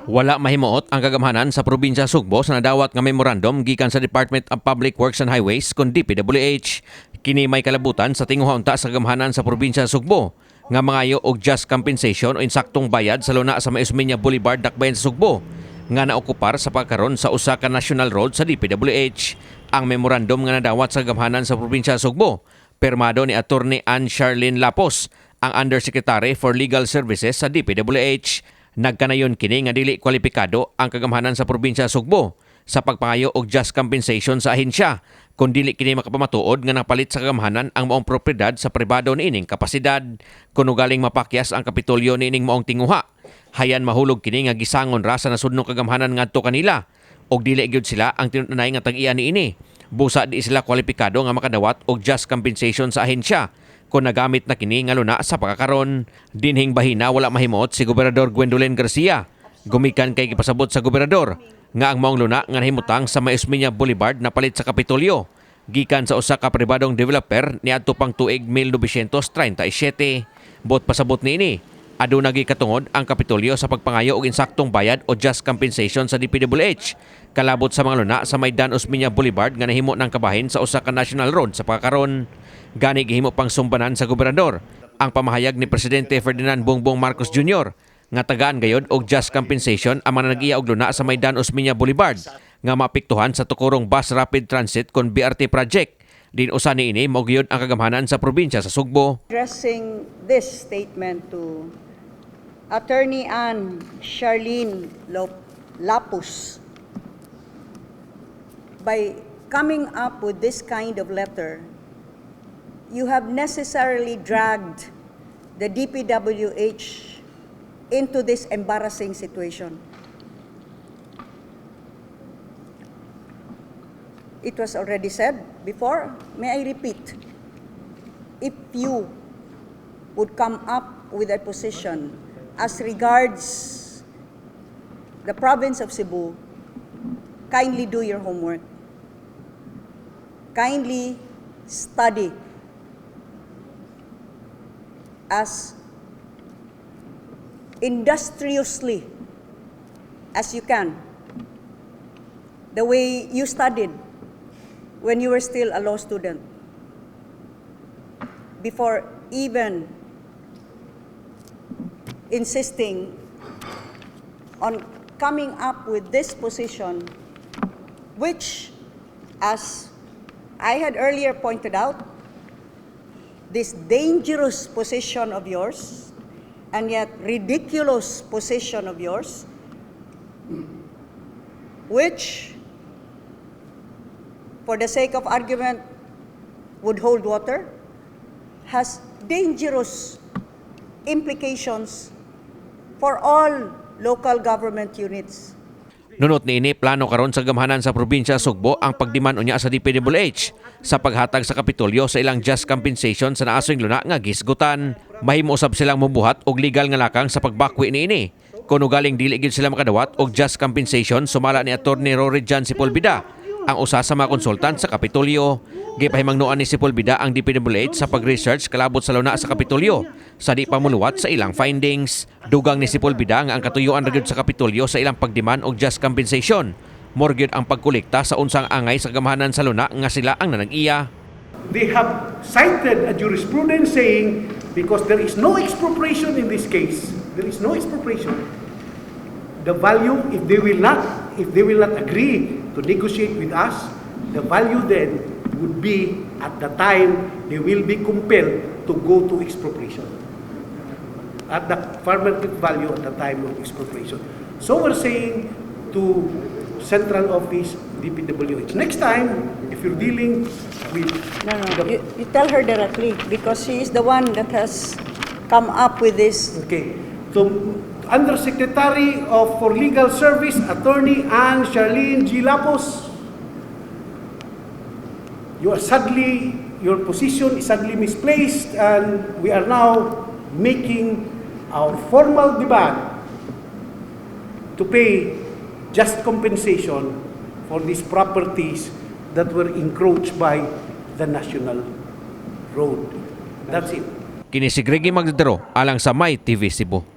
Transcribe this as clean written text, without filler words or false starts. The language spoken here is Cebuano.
Wala mahimuot ang kagamhanan sa probinsya Sugbo sa nadawat nga memorandum gikan sa Department of Public Works and Highways kon DPWH. Kini may kalabutan sa tinguha unta sa kagamhanan sa probinsya Sugbo nga mangayo og just compensation o insaktong bayad sa luna sa may Osmeña Boulevard, Dakbayan sa Sugbo nga naokupar sa pagkaron sa usa ka national road sa DPWH. Ang memorandum nga nadawat sa kagamhanan sa probinsya Sugbo, permado ni Attorney Ann Charlene Lapos, ang Undersecretary for Legal Services sa DPWH. Nagkanayon kini nga dili kwalipikado ang kagamhanan sa probinsya Sugbo sa pagpangayo og just compensation sa ahensya kung dili kini makapamatuod nga napalit sa kagamhanan ang maong propiedad sa pribado niining kapasidad. Kuno galing mapakyas ang Kapitolyo niining maong tinguha, hayan mahulog kini nga gisangon ra sa nasudnong kagamhanan ngadto kanila og dili gyud sila ang tinun-anay nga tag-iya niini. Busa di sila kwalipikado nga makadawat og just compensation sa ahensya kung nagamit na kini nga luna sa pagkakaron. Dinhing bahina, wala mahimuot si Gobernador Gwendolyn Garcia. Gumikan kay gipasabot sa gobernador nga ang maong luna nga nahimutang sa may Osmeña Boulevard napalit sa Kapitolyo gikan sa usa ka pribadong developer niadto pang tuig 1937. Buot pasabot niini, aduna gyud katungod ang Kapitolyo sa pagpangayo og insaktong bayad o just compensation sa DPWH kalabot sa mga luna sa may Dan Osmeña Boulevard nga nahimo ng kabahin sa usa ka national road sa pagkakaron. Gani gihimo pang sumbanan sa gobernador ang pamahayag ni Presidente Ferdinand Bongbong Marcos Jr. nga tagaan gayod og just compensation ang mga nag-iya og luna sa may Dan Osmeña Boulevard nga maapektuhan sa tukurong Bus Rapid Transit kon BRT project. Din usa niini mao gyud ang kagamhanan sa probinsya sa Sugbo. Addressing this statement to Attorney Ann Charlene Lapus, by coming up with this kind of letter, you have necessarily dragged the DPWH into this embarrassing situation. It was already said before, may I repeat? If you would come up with a position as regards the province of Cebu, kindly do your homework. Kindly study as industriously as you can, the way you studied when you were still a law student, before even insisting on coming up with this position, which, as I had earlier pointed out, this dangerous position of yours, and yet ridiculous position of yours, which, for the sake of argument, would hold water, has dangerous implications for all local government units. Nunot niini, plano karon sa gamhanan sa probinsya Sugbo ang pagdiman unya sa DPWH sa paghatag sa Kapitolyo sa ilang just compensation sa naasoy luna nga gisgutan. Mahimo usab silang mubuhat og legal nga lakang sa pagbakwi niini. Kuno galing dili gyud sila makadawat og just compensation, sumala ni Attorney Rory John Sepulveda, ang usa sa mga konsultant sa Kapitolyo. Gipahimangnoan ni Sepulveda ang DPWH sa pag-research kalabot sa luna sa Kapitolyo sa di pa muluwat sa ilang findings. Dugang ni Sepulveda nga ang katuyuan ra gyud sa Kapitolyo sa ilang pagdiman og just compensation, mao gyud ang pagkolekta sa unsang angay sa gamhanan sa luna nga sila ang nanag-iya. They have cited a jurisprudence saying because there is no expropriation in this case, there is no expropriation. The value, if they will not agree to negotiate with us, the value then would be at the time they will be compelled to go to expropriation. At the fair market value at the time of expropriation. So we're saying to Central Office DPWH, next time, if you're dealing with No, the you tell her directly because she is the one that has come up with this. Okay. So, Undersecretary of for Legal Service, Attorney Ann Charlene G. Lapos, your position is sadly misplaced, and we are now making our formal demand to pay just compensation for these properties that were encroached by the national road. That's it. Kini si Greggy Magdadaro alang sa My TV Cebu.